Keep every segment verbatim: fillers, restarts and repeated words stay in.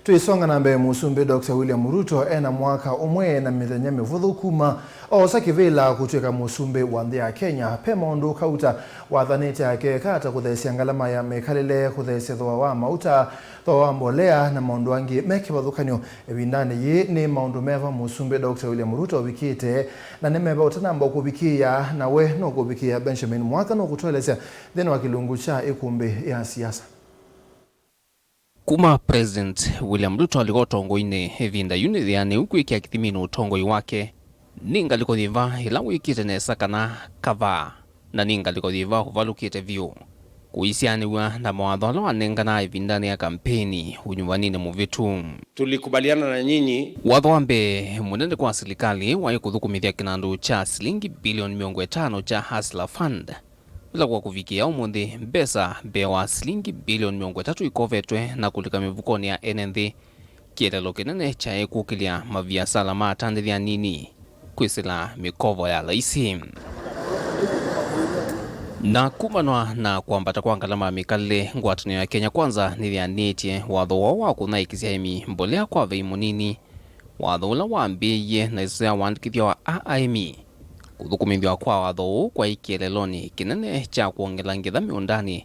Twĩsonga na mbee, Mũsumbĩ Doctor William Ruto ena mwaka ũmwe na mĩthenya mĩvũthũ kuma oosa kĩvĩla kũtw'ĩka mũsumbĩ wa nthĩ ya Kenya. Ve maũndũ kauta wathanĩte akeka ta kũtheesya ngalama ya mĩkalĩle, kũtheesya thooa wa mauta, thooa wa mbolea na maũndũ angĩ me kĩvathũkany'o. Ĩvindanĩ yĩĩ, nĩ maũndũ meva Mũsumbĩ Doctor William Ruto ũvikĩte, na nĩ meva ũtanamba kũvikĩĩa, na we nũkũvikĩĩa? Benjamin Mwaka nũkũtũelesya nthĩnĩ wa kĩlungu kya ĩkũmbĩ ya siasa. Kuma President William Ruto alika ũtongoinĩ, ĩvinda yu nĩthĩanĩu kwĩkĩa kĩthiminĩ ũtongoi wake, nĩ ngalĩko yĩva ĩla wĩkĩte nesa kana kavaa, na nĩ ngalĩko yĩva ũvalũkĩte vyũ kũisyaanĩw'a na mawatho ala wanenganaa ĩvindanĩ ya kampeini ũnyuvaninĩ mũvĩtu? Tulikubaliana na nyinyi. Watho wa mbee mũnene kwa silikalĩ waĩ kũthũkũmĩthya kĩnandũ kya silingi bilioni mĩongo ĩtano kya Hustler Fund. Ĩla kwa kũvikĩĩa ũmũnthĩ, mbesa mbee wa silingi bilioni mĩongo ĩtatũ ikovetwe na kũlika mĩvukonĩ ya ene nthĩ. Kĩeleelo kĩnene kyaĩ kũkĩlya maviasala ma atandĩthya anini kwĩsĩla mĩkovo ya laisi. Na kumanwa na kwambata kwa ngalama ya mĩkalĩle, ngwatanĩo ya Kenya Kwanza nĩyĩanĩtye watho woo wa kũthaĩkĩsya aĩmi mbolea kwa vei mũnini, watho ũla wambĩĩie na ĩsoya waandĩkĩthya wa a aĩmi. Kũthũkũmĩthw'a kwa watho ũũ kwaĩ kĩeleelonĩ kĩnene kya kwongela ngetha mĩũndanĩ,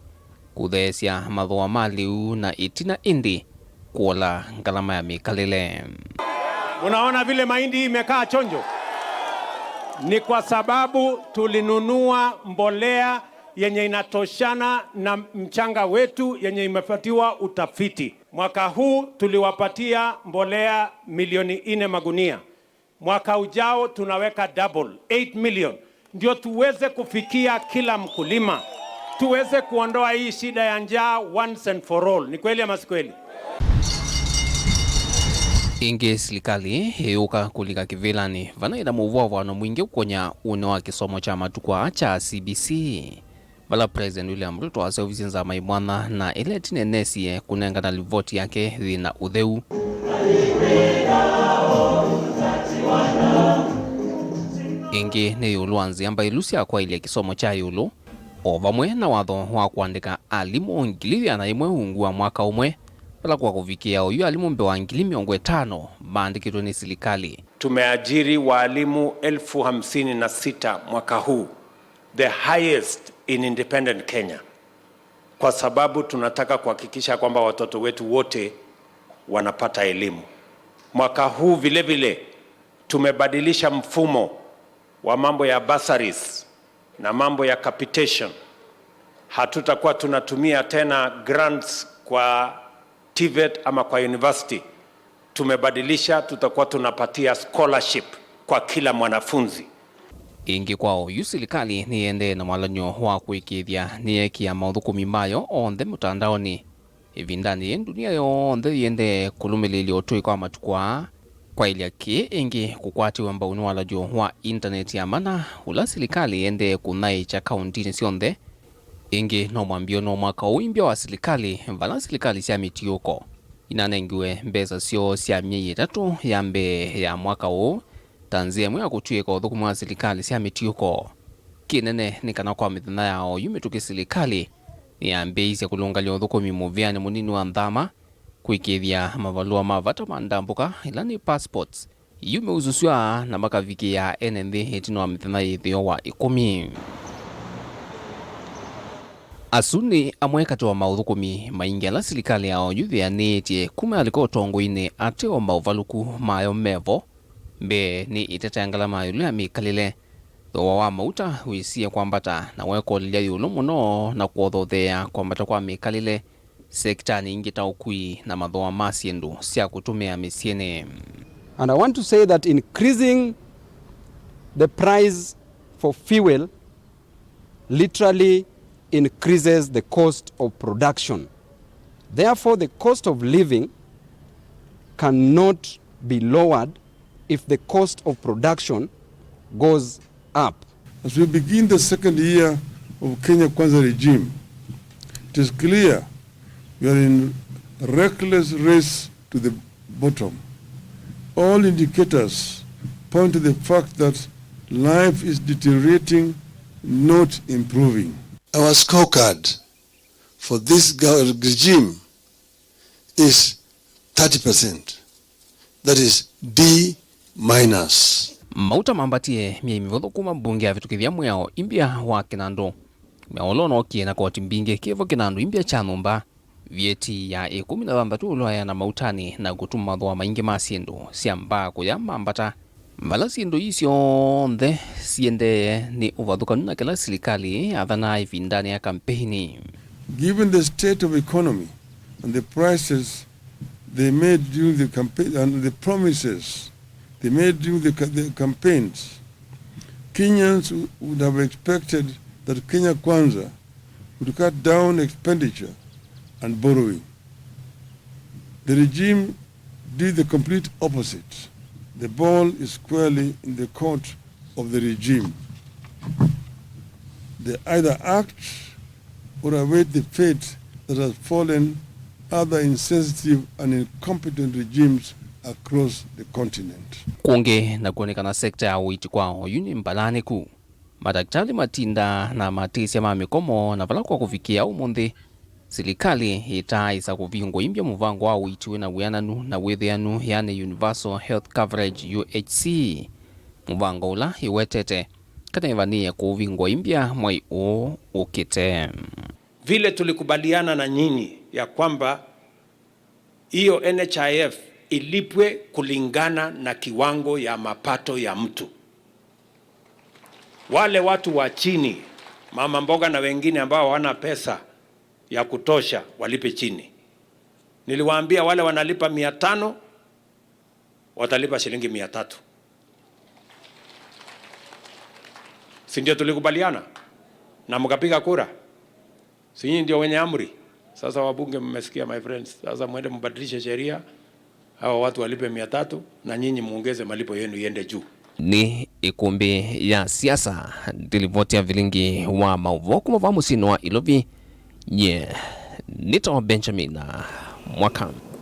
kũtheesya mathooa ma lĩu, na ĩtina ĩndĩ kũola ngalama ya mĩkalĩle. Unaona vile mahindi hii imekaa chonjo? Ni kwa sababu tulinunua mbolea yenye inatoshana na mchanga wetu yenye imepatiwa utafiti. Mwaka huu tuliwapatia mbolea milioni nne magunia. Mwaka ujao tunaweka double, eight million, ndio tuweze kufikia kila mkulima, tuweze kuondoa hii shida ya njaa once and for all. Ni kweli ama si kweli? Ĩngĩ, silikalĩ ĩyũka kũlika kĩvĩlanĩ vana ĩna mũvwavwano mwingĩ ũkonya ũnĩ wa kĩsomo kya matukũ aa kya C B C. Vala President William Ruto aseũvisye nzama ĩ mwanya na ĩla ĩtina ĩnesie kũnengana livoti yake yĩ na ũtheu. Ĩngĩ nĩ ĩũlũ wa nzĩa mbaĩlu sya kwaĩlya kĩsomo kya ĩũlũ, o vamwe na watho wa kũandĩka alimũ ngili ĩana yĩmwe ungu wa mwaka ũmwe, vala kwa kũvikĩĩa oyu alimũ mbee wa ngili mĩongo ĩtano maandĩkĩtwe nĩ silikalĩ. Tumeajiri waalimu elfu hamsini na sita mwaka huu, the highest in independent Kenya, kwa sababu tunataka kuhakikisha kwamba watoto wetu wote wanapata elimu. Mwaka huu vile vile tumebadilisha mfumo wa mambo ya bursaries na mambo ya capitation. Hatutakuwa tunatumia tena grants kwa TVET ama kwa university. Tumebadilisha, tutakuwa tunapatia scholarship kwa kila mwanafunzi. Ĩngĩ kwa oyu, silikalĩ nĩyĩendee na mwalany'o wa kũĩkĩĩthya nĩyeekĩa maũthũkũmi mayo onthe mũtandaonĩ. Ĩvindanĩ yĩĩ, ndunia yonthe yĩendee kũlũmĩlĩĩlya ũtũĩka wa matukũ aa, kwaĩlya kĩĩ ĩngĩ kũkwatĩwe mbau nĩ walany'o wa intaneti ya mana, ũla silikalĩ yĩendee kũthaĩkya kaũntinĩ syonthe. Ĩngĩ, no mwambĩĩo no mwaka ũũ imbya wa silikalĩ, vala silikalĩ sya mĩtiũko inanengiwe mbesa syoo sya myei ĩtatũ ya mbee ya mwaka ũũ, ta nzĩa ĩmwe ya kũtw'ĩĩka ũthũkũmi wa silikalĩ sya mĩtiũko. Kĩnene nĩ kana kwa mĩthenya ya oyu mĩtũkĩ silikalĩ nĩyambĩĩisye kũlũngalya ũthũkũmi mũvĩanĩ mũnini wa nthama, kũĩkĩĩthya mavalũa ma vata ma ndambũka, ĩla nĩ passports, yu meusũsw'a na makavikĩĩa ene nthĩ ĩtina wa mĩthenya yĩthĩo wa ĩkũmi. Asu nĩ amwe katĩ wa maũthũkũmi maingĩ ala silikalĩ ya oyu yĩanĩĩtye kuma yalika ũtongoinĩ, ate o maũvalũku mayo mevo. Mbee nĩ ĩtete ya ngalama ya ĩũlũ ya mĩkalĩle, thooa wa mauta wĩsie kwambata na wekolelya ĩũlũ mũno na kũothotheea kwambata kwa mĩkalĩle sektanĩ ingĩ ta ũkui na mathooa ma syĩndũ sya kũtũmĩa mĩsyĩnĩ. And I want to say that increasing the price for fuel literally increases the cost of production. Therefore, the cost of living cannot be lowered if the cost of production goes up. As we begin the second year of Kenya Kwanza regime, it is clear we are in reckless race to the bottom. All indicators point to the fact that life is deteriorating, not improving. Our scorecard for this gov-, regime is thirty percent. That is D minus. Mauta mambatie myei mĩvũthũ kuma mbunge yavĩtũkĩthya mwĩao imbya wa kĩnandũ. Mwĩao ũla ũnookie na koti mbingĩ kĩvo kĩnandũ imbya kya nyũmba, vyeti ya ĩkũmi na thanthatũ ũla waeana mautanĩ na kũtuma mathũa maingĩ ma syĩndũ sya mbaa kũya mambata. Vala syĩndũ ii syonthe siendee nĩ ũvathũkanu na kĩla silikalĩ yathanaa ĩvindanĩ ya kampeini. Given the state of economy and the prices they made during the campaign and the promises they made during the, ca- the campaigns, Kenyans w- would have expected that Kenya Kwanza would cut down expenditure and borrowing. The regime did the complete opposite. The ball is squarely in the court of the regime. They either act or await the fate that has fallen other insensitive and incompetent regimes across the continent. Kũngĩ na kwonekana sekta ya ũiiti kwa oyu nĩ mbalanĩku. Madakĩtalĩ matindaa na matĩsya ma mĩkomo, na vala kwa kũvikĩa ũmũnthĩ, silikalĩ ĩtaaĩsa kũvingũa imbya mũvango wa ũiiti wĩ na wĩananu na wĩthĩanu, yani Universal Health Coverage, U H C. Mũvango ũla ĩwetete kana ĩvanĩĩe kũũvingũa imbya mwei ũũ ũkĩte. Vile tulikubaliana na nyinyi ya kwamba hiyo N H I F ilipwe kulingana na kiwango ya mapato ya mtu. Wale watu wa chini, mama mboga na wengine ambao hawana pesa ya kutosha, walipe chini. Niliwaambia wale wanalipa mia tano watalipa shilingi mia tatu. Si ndio tulikubaliana? Na mkapiga kura? Si nyinyi ndio wenye amri? Sasa wabunge mmesikia, my friends. Sasa mwende mbadilishe sheria, hawa watu walipe mia tatu na nyinyi muongeze malipo yenu iende juu. Nĩ ĩkũmbĩ ya siasa. Ndilivoti ya vilingi wa maũvoo kuma vaa mũsyĩnĩ wa Ilovi, nye nĩtawa Benjamin Mwaka.